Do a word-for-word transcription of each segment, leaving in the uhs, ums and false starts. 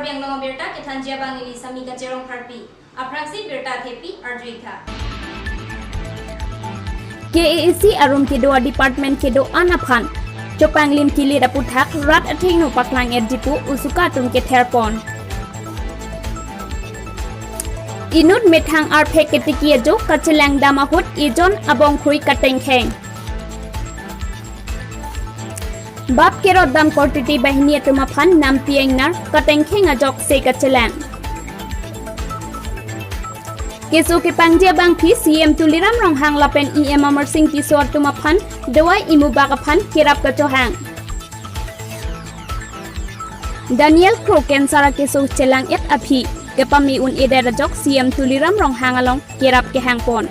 Anglong abirta kethanji abang neli Sami Kacherong Pharpi. Aphrangsi birta thepi arjuitha. K A A C arum kedo a-department kedo-an aphan chopanglim kilit aputhak rat athengno paklang-etji pu usuka atum ketherpon. Inut methang arphek ketiki ajo kachelang dam ahut ejon abongkhui katengkheng. Bap kerot dam korte bahini atum aphan nampi ingnar katengkheng ajok se kachelang. Keso kepangji abangpi C M Tuliram Ronghang lapen E M Amarsing Tisso atum aphan dawai imubak aphan kerap kachohang. Daniel Kro cancer akeso chelang-et aphi kepame un-edet ajok C M Tuliram Ronghang along kerap kehangpon.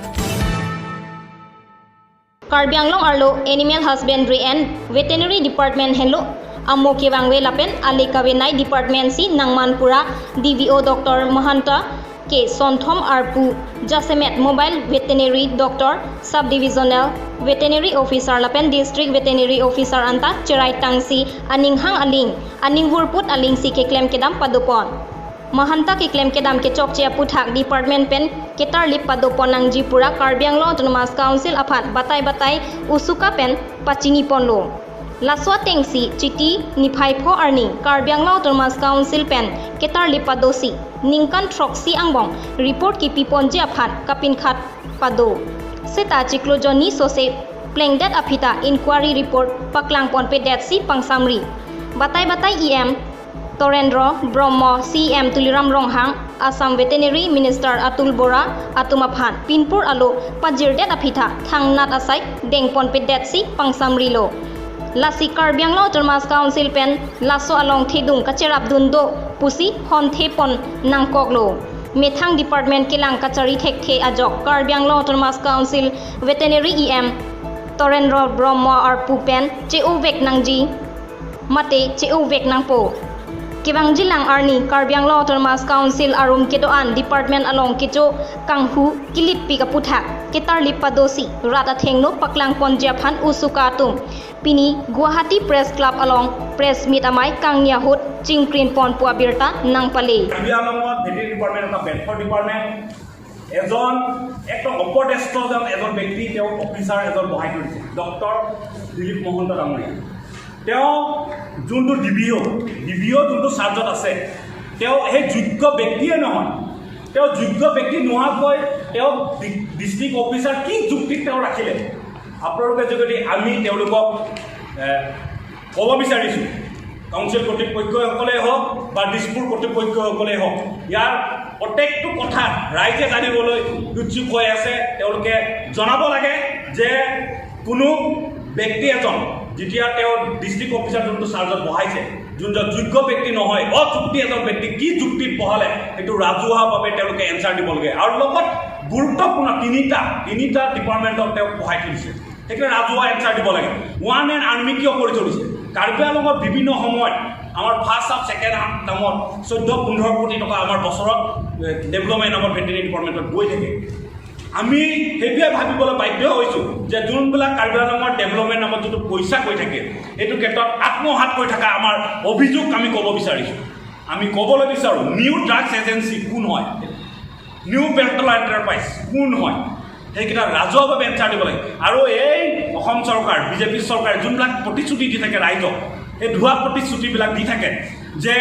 Karbi Anglong arlo Animal Husbandry and Veterinary Department henlo amo kevangve lapen ale kavenei department si nangman pura D V O Doctor Mahanta K Sonthom arpu jasemet Mobile Veterinary Doctor, Sub Divisional Veterinary Officer lapen District Veterinary Officer anta cherai tangsi aning hang aling, aning vurput alingsi keklem kedam padopon. Mahanta keklem kedam kechokche aputhak department pen ketarlip padopon nangji pura Karbi Anglong Autonomous Council aphan batai batai usuka pen pachiniponlo. Laso atengsi Chiti niphai pho arni Karbi Anglong Autonomous Council pen ketarlip padosi ningkan throksi angbong report kipiponji aphan kapinkhat pado. Seta chiklo jonni sose plengdet aphi ta inquiry report paklangponpedetsi pangsamri. Batai batai E M Torendra Brahma, C M Tuliram Ronghang, Assam Veterinary Minister Atul Bora atum aphan pinpur alo pajirdet aphi ta thangnat asai dengponpedetsi pangsamrilo. Lasi Karbi Anglong Autonomous Council pen laso along thedung kacherapdun do pusi honthepon nangkoklo. Methang department kelang kachari thekthe ajok Karbi Anglong Autonomous Council Veterinary E M Torendra Brahma arpu pen che-ovek nangji mate che-ovek nangpo. Kevangjilang arni Karbi Anglong Autonomous Council arum kedo-an department along kecho kanghu kilitpik aputhak ketarlip padosi rat athengno paklangponji aphan usuka atum pini Guwahati Press Club along press meet amei kangni ahut chingkrinpon pu abirta nangpale. Karbi Anglongor Veterinary Department এটা ব্যৰ্থ ডিপাৰ্টমেণ্ট। এজন একদম অপদস্থ এজন, এজন ব্যক্তি, তেওঁ অফিচাৰ এজন বহাই থৈ দিছে, ডক্টৰ দিলীপ মহন্ত ডাঙৰীয়া। তেওঁ যোনটো ডি ভি অ', ডি ভি অ' যোনটো চাৰ্জত আছে, তেওঁ সেই যোগ্য ব্যক্তিয়ে নহয়। তেওঁ যোগ্য ব্যক্তি নোহোৱাকৈ তেওঁ ডি-, ডিষ্ট্ৰিক্ট অফিচাৰ কি যুক্তিত তেওঁ ৰাখিলে? আপোনালোকে যোগেদি আমি তেওঁলোকক, এ, ক'ব বিচাৰিছোঁ, কাউন্সিল কৰ্তৃপক্ষসকলেই হওক বা দিছপুৰ কৰ্তৃপক্ষসকলেই হওক, ইয়াৰ প্ৰত্যেকটো কথা ৰাইজে জানিবলৈ উৎসুক হৈ আছে। তেওঁলোকে জনাব লাগে যে কোনো ব্যক্তি এজন যেতিয়া তেওঁ ডিষ্ট্ৰিক্ট অফিচাৰ যোনটো চাৰ্জত বহাইছে, যোনজন যোগ্য ব্যক্তি নহয়, অযোগ্য এজন ব্যক্তি কি যুক্তিত বহালে, সেইটো ৰাজহুৱাভাৱে তেওঁলোকে এনচাৰ দিব লাগে। আৰু লগত গুৰুত্বপূৰ্ণ তিনিটা, তিনিটা ডিপাৰ্টমেণ্টত তেওঁক বহাই থৈ দিছে, সেইকাৰণে ৰাজহুৱা এনচাৰ দিব লাগে। ওৱান এন আৰ্মি কিয় কৰি চলিছে? কাৰ্বি আংলঙত বিভিন্ন সময়ত আমাৰ ফাৰ্ষ্ট হাফ, ছেকেণ্ড হাফ নামত চৈধ্য পোন্ধৰ কোটি টকা আমাৰ বছৰত, এ, ডেভেলপমেণ্ট নামত ভেটেৰিনেৰী ডিপাৰ্টমেণ্টত গৈ থাকে। আমি সেইটোৱে ভাবিবলৈ বাধ্য হৈছোঁ যে যোনবিলাক কাৰ্বি আংলঙৰ ডেভেলপমেণ্ট নামত যিটো পইচা গৈ থাকে, এইটো ক্ষেত্ৰত আত্মসাৎ কৰি থকা আমাৰ অভিযোগ আমি ক'ব বিচাৰিছোঁ। আমি ক'বলৈ বিচাৰোঁ, নিউ ড্ৰাগছ এজেঞ্চি কোন হয়, নিউ বেলতলা এণ্টাৰপ্ৰাইজ কোন হয়, সেইকেইটা ৰাজহুৱাভাৱে এনচাৰ দিব লাগে। আৰু এই অসম চৰকাৰ, বিজেপি চৰকাৰে যোনবিলাক প্ৰতিশ্ৰুতি দি থাকে ৰাইজক, সেই ধোৱা প্ৰতিশ্ৰুতিবিলাক দি থাকে যে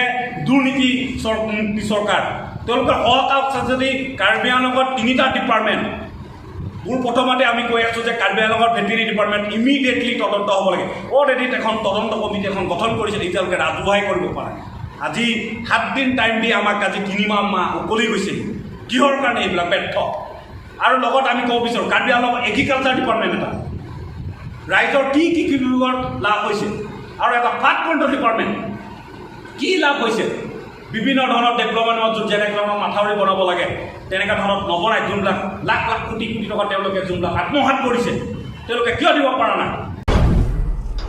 দুৰ্নীতি চৰ-, মুক্তি চৰকাৰ, তেওঁলোকৰ হক আছে যদি কাৰ্বি আংলঙত তিনিটা ডিপাৰ্টমেণ্ট, মোৰ প্ৰথমতে আমি কৈ আছোঁ যে কাৰ্বি আংলঙৰ ভেটেৰিনেৰী ডিপাৰ্টমেণ্ট ইমিডিয়েটলি তদন্ত হ'ব লাগে। অলৰেডি এখন তদন্ত কমিটি এখন গঠন কৰিছে, এতিয়ালৈকে ৰাজহুৱাই কৰিব পৰা নাই। আজি সাত দিন টাইম দি আমাক আজি তিনি মাহ, মাহ উকলি গৈছে। কিহৰ কাৰণে এইবিলাক ব্যৰ্থ? আৰু লগত আমি ক'ব বিচাৰোঁ, কাৰ্বি আংলঙৰ এগ্ৰিকালচাৰ ডিপাৰ্টমেণ্ট এটা, ৰাইজৰ কি কি কি বিভাগত লাভ হৈছে? আৰু এটা ফ্লাড কণ্ট্ৰল ডিপাৰ্টমেণ্ট কি লাভ হৈছে? বিভিন্ন ধৰণৰ ডেভেলপমেণ্টত য'ত যেনেকে ধৰণৰ মাথাউৰি বনাব লাগে, তেনেকুৱা ধৰণত নবনাই। যোনবিলাক লাখ লাখ কোটি কোটি টকা তেওঁলোকে যোনবিলাক আত্মসাৎ কৰিছে, তেওঁলোকে কিয় দিব পৰা নাই?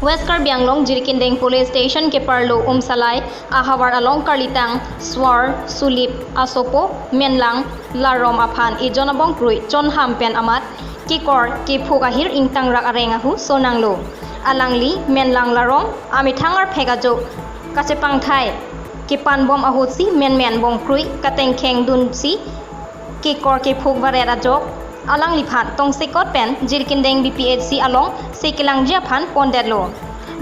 West Karbi Anglong Jirikindeng Police Station keparlo Umsalai ahavar along karlitang Swar Sulip asopo Menlang Larom aphan ejon abongkrui chonham pen amat kekor kephuk ahir ingtangrak areng ahu sonanglo. Alangli Menlang Larom amethang arphek ajo kachepangthai kepanbom ahutsi menmen bongkrui katengkheng dunsi kekor kephuk varet ajok alangliphan tongsekot pen Jirikindeng B P H C alongsi kelangji aphan pondetlo.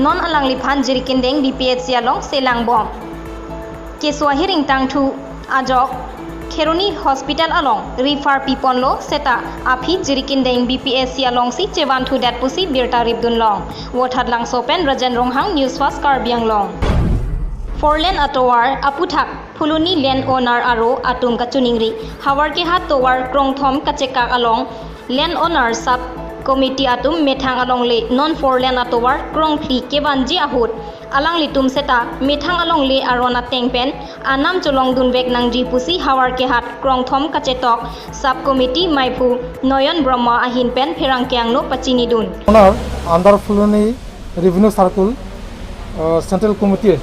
Non alangliphan Jirikindeng B P H C alongsi langbom. Keso ahiring tangthu ajok Kheroni Hospital along refer piponlo seta aphi Jirikindeng B P H C alongsi chevan thudet pusi birta ripdunlong. Vothatlangso pen Rajen Ronghang, News Fast Karbi Anglong. Four lane atovar aputhak Phuloni land owner aro atum kachiningri. Havarkehat tovar krongthom kachekak along land owner sub committee atum methang alongle non four lane atovar krongphli kevanji ahut alanglitum seta methang alongle aron ateng pen anam cholongdunvek nangji pusi Havarkehat krongthom kachetok sub committee maiphu Noyon Brahma ahin pen pherangke angno pachinidun. Owner under Phuloni Revenue Circle, uh, Central Committee,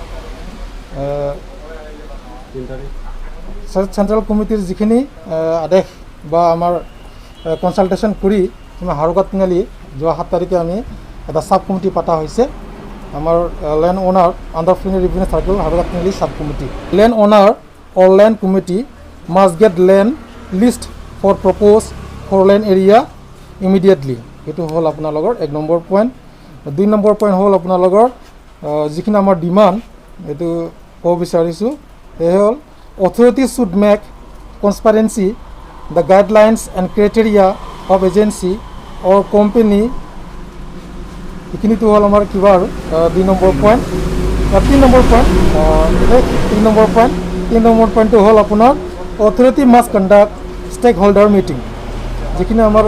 uh, Cen-, Central Committee ৰ যিখিনি, uh, আদেশ বা আমাৰ, uh, consultation কৰি আমি হাউৰাঘাট তিনিআলি যোৱা সাত তাৰিখে আমি এটা sub committee পতা হৈছে। আমাৰ, uh, land owner under Phuloni Revenue Circle হাউৰাঘাট তিনিআলি sub committee। Land owner or land committee must get land list for proposed four lane area immediately। এইটো হ'ল আপোনালোকৰ এক নম্বৰ পইণ্ট। দুই নম্বৰ পইণ্ট হ'ল আপোনালোকৰ, আহ, যিখিনি আমাৰ ডিমাণ্ড, এইটো ক'ব বিচাৰিছোঁ, সেয়ে হ'ল authority should make transparency the guidelines and criteria of agency or company। এইখিনিতো হ'ল আমাৰ কিবা আৰু, আহ, দুই নম্বৰ পইণ্ট। আহ, তিনি নম্বৰ পইণ্ট, আহ, এই তিনি নম্বৰ পইণ্ট, তিনি নম্বৰ পইণ্টটো হ'ল আপোনাৰ authority must conduct stakeholder meeting। যিখিনি আমাৰ,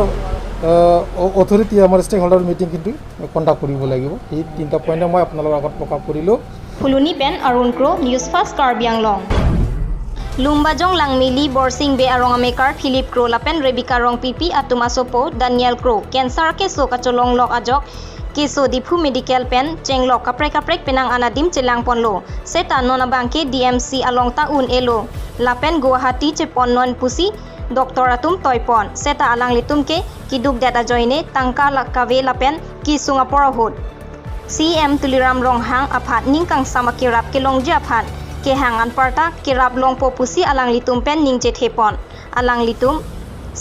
আহ, অ-, অথৰিটি আমাৰ ষ্টেক হোল্ডাৰ মিটিং কিন্তু কণ্ডাক্ট কৰিব লাগিব। এই তিনিটা পইণ্টে মই আপোনালোকৰ আগত প্ৰকাশ কৰিলোঁ। Phuloni pen Arun Kro, News Fast Karbi Anglong. Lumbajong Langmili Borsing Bey arong amekar Philip Kro lapen Rebecca Rongpipi atum asopo Daniel Kro cancer keso kacholonglok ajok keso Diphu Medical pen chenglok kaprek kaprek penang an adim chelangponlo. Seta non abangke D M C along ta un-elo lapen Guwahati cheponnon pusi doctor atum toipon. Seta alanglitum ke kidukdet ajoine tangka la kave lapen kesung apor ahut C M Tuliram Ronghang aphan ning kangsam akerap kelongji aphan kehang anparta kerap longpo pusi alanglitum pen ning chethepon. Alanglitum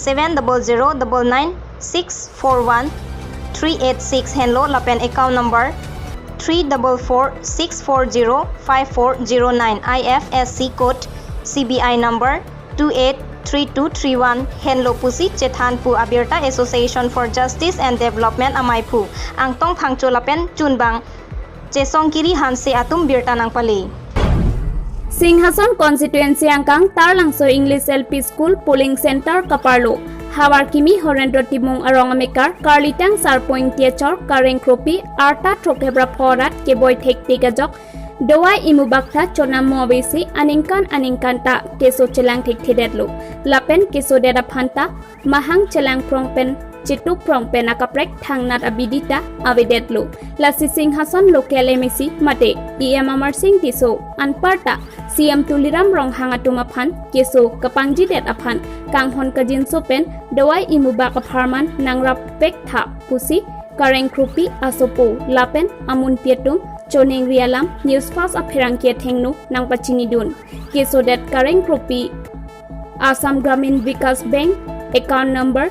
seven double zero double nine six four one three eight six henlo lapen account number three double four six four zero five four zero nine, I F S C code C B I number two eight three two three one henlo pusi chethanpu abirta Association for Justice and Development amaiphu Angtong Phangcho lapen chunbang Chesongkiri Hanse atum birta nangpale. Singhason constituency angkang Tarlangso English L P School polling center kaparlo. Havarkimi Horendro Timung arong amekar Karlitang Sarpo Ingti achor Kareng Kropi arta throkkep ra pho arat keboi thektik ajok dawai imubak ta chonam mo avesi aningkan aningkan ta keso chelang thekthedetlo. Lapen kesodet aphan ta mahang chelangprong pen chetukprong pen akaprek thangnat abidi ta avedetlo. Lasi Singhason local M A C mate E M Amarsing Tisso anparta C M Tuliram Ronghang atum aphan keso kapangjidet aphan kanghon kajinso pen dawai imubak apharman nangrapvek tha pusi Kareng Kropi asopo lapen amunpi atum choningri alam News Fast apherangke athengno nangpachinidun. Kesodet Kareng Kropi Assam Gramin Vikas Bank account number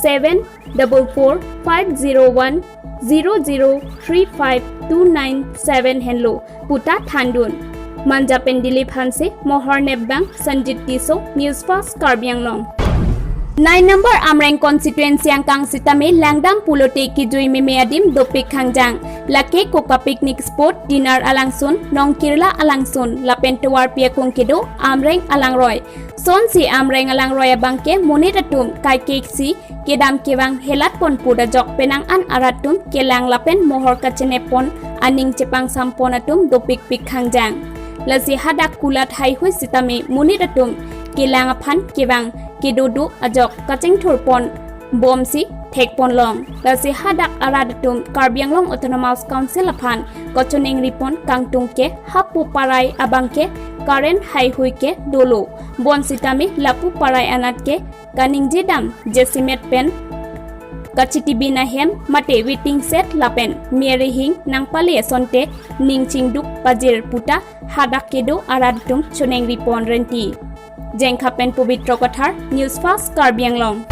seven double four five zero one zero zero three five two nine seven henlo puta thandun. Manja pen Dilip Hanse, Mohor Nepbang, Sanjit Tisso, News Fast Karbi Anglong. Nine number Amreng constituency angkang sitame langdam pulote kejui meme adim dopik khangjang. Lake koka picnic spot, dinner alangsun, nongkirla alangsun, lapen tovarpi akung kedo Amreng alangroi. Sonsi Amreng alangroi abangke monit atum kaikeksi kedam kevang helatpon pu dajok penang an arat atum kelang lapen mohor kacheneppon aning chepangsampon atum dopikpik khangjang. Lasi hadak kulat haihui sitame monit atum kelang aphan kevang kedodo ajok kachingthurpon bomsi thekponlong. Lasi hadak arat atum Karbi Anglong Autonomous Council aphan kachoningripon kangtung ke hapu parai abangke current haihui ke dolo. Bonsitame lapu parai anat ke kaningjedam jesimet pen Kachitibin ahem mate waiting shed lapen me arihing nangpale asonte ning chingduk pajir puta hadak kedo arat atum choningri pon renti. Jengkha pen Pabitra Kathar, News Fast Karbi Anglong.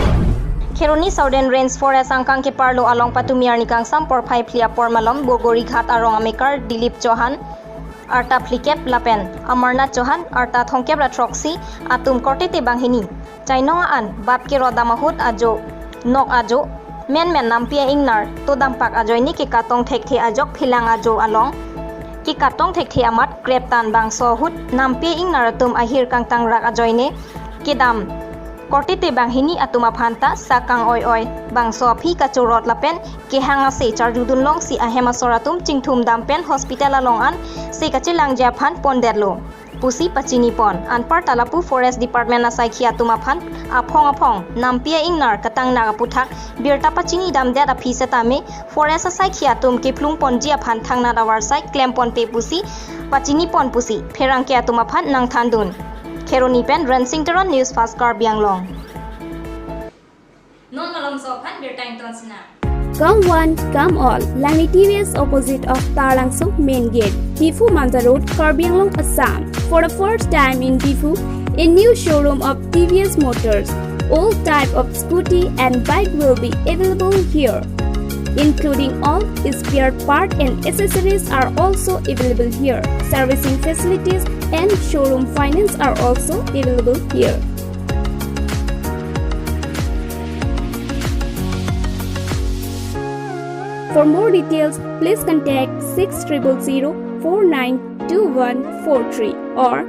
Kheroni Southern Range Forest angkang keparlo along patumi arni kangsam porphai phli apor malom Bogorighat arong amekar Dilip Chauhan arta phlikep lapen Amarnath Chauhan arta thomkep ra throksi atum korte te banghini chainong an bap kerodam ahut ajo nok ajo menmen nampi a-ingnar todampak ajoine kekatong thekthe ajok philang ajo along kekatong thekthe amat kreptan bangso ahut nampi a-ingnar atum ahir kangtangrak ajoine kedam korte te banghini atum aphan ta sakang oi oi bangso aphi kachorot lapen kehang ase charjudun longsi ahem asor atum chingthum dam pen hospital along an se kachelangji aphan pondetlo pusi pachini pon. Anparta lapu Forest Department asaikhi atum aphan aphong aphong nampi a-ingnar katangnak aputhak birta pachini damdet aphi setame Forest asaikhi atum kephlung ponji aphan thangnat avarsai klem ponpe pusi pachini pon pusi pherangke atum aphan nangthandun. Kheroni pen Rensing Teron, News Fast Karbi Anglong. Non malomso aphan birta ington sinang. Come one, come all. Langni T V S opposite of Taralangso Main Gate, Diphu Manja Road, Karbi Anglong, Assam. For the first time in Diphu, a new showroom of T V S Motors. All type of scooty and bike will be available here, including all spare part and accessories are also available here. Servicing facilities and showroom finance are also available here. For more details, please contact six triple zero four nine two one four three or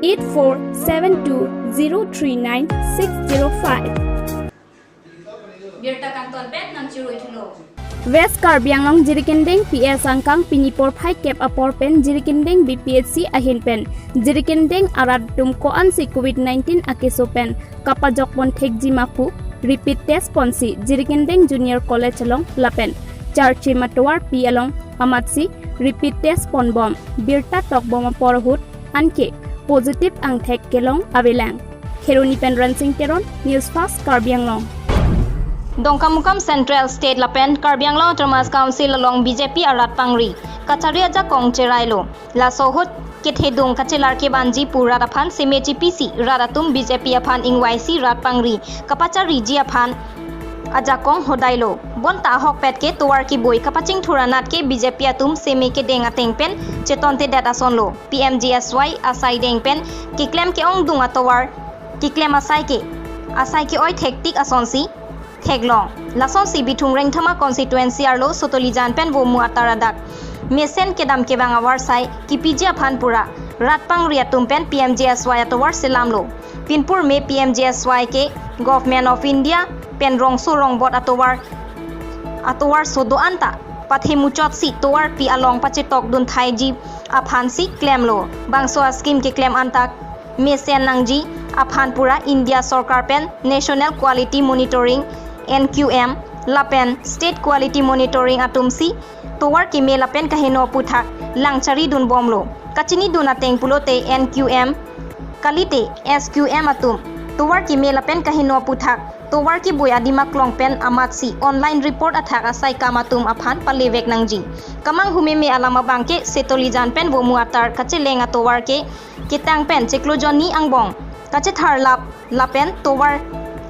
eight four seven two zero three nine six zero five. Birta kangton pen nangchiroi thulo. West Karbi Anglong Jirikindeng P S angkang pini porphai kep apor pen Jirikindeng B P H C ahin pen Jirikindeng arat atum ko-ansi covid nineteen akeso pen kapajok pon thekji ma pu repeat test ponsi Jirikindeng Junior College along lapen Charchim atovarpi along amatsi repeat test ponbom birta tokbom apor ahut anke positive angthek kelong avelang. Kheroni pen Rensing Teron, News Fast Karbi Anglong. Dongkamukam Central State lapen Karbi Anglong Autonomous Council along B J P arat pangri kachari ajakong cherailo. Laso ahut kethedung kachelar kevanji pu rat aphan seme chipisi rat atum B J P aphan ingvaisi rat pangri kapachariji aphan ajakong hodailo. Bonta ahokpet ke tovar keboi kapachingthur anat ke B J P atum seme kedeng ateng pen chetontedet asonlo. P M G S Y asai deng pen keklem ke-ongdung atovar keklem asai ke asai ke-oi thektik asonsi theklong. Lasonsi Bithung Rengthama constituency arlo Sotolijan pen Vomu atar adak mesen kedam kevang avarsai kipiji aphan pura rat pangri atum pen P M G S Y atovar selamlo. Pinpur me P M G S Y ke Government of India pen rongso rongbot atovar atovar so do-an ta pathe muchotsi tovarpi along pachetokdun thaiji aphansi klemlo. Bangso a-scheme keklem anta mesen nangji aphan pura India Sorkar pen National Quality Monitoring, N Q M, lapen State Quality Monitoring atumsi tovar keme lapen kaheno aputhak langcharidunbomlo. Kachinidun ateng pulote N Q M kalite S Q M atum tovar keme lapen kaheno aputhak tovar keboi adim aklong pen amatsi online report athak asai kam atum aphan palevek nangji. Kamanghu meme alam abang ke Sotolijan pen Vomu atar kacheleng atovar ke ketang pen chiklo jonni angbong kachetharlap lapen tovar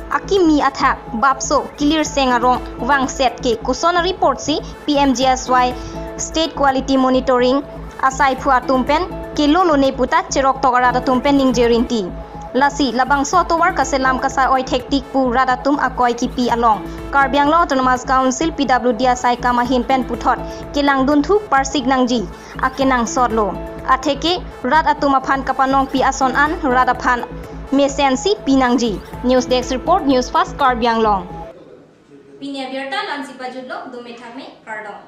akimi athak bapso kilirseng arong vangset ke koson a-report si P M G S Y State Quality Monitoring asaiphu atum pen kelolone puta cheroktok arat atum pen ningje rinti. Lasi labangso atovar kaselam kasai-oi thektik pu rat atum akoi kipi along Karbi Anglong Autonomous Council P W D asai kam ahin pen puthot kelangdunthu parsik nangji akenangsotlo. Atheke rat atum aphan kapanongpi ason an rat aphan mesensi pinangji. News Desk Report, News Fast Karbi Anglong. Pini abirta la-ansi pajutlo, dome thakme, kardom.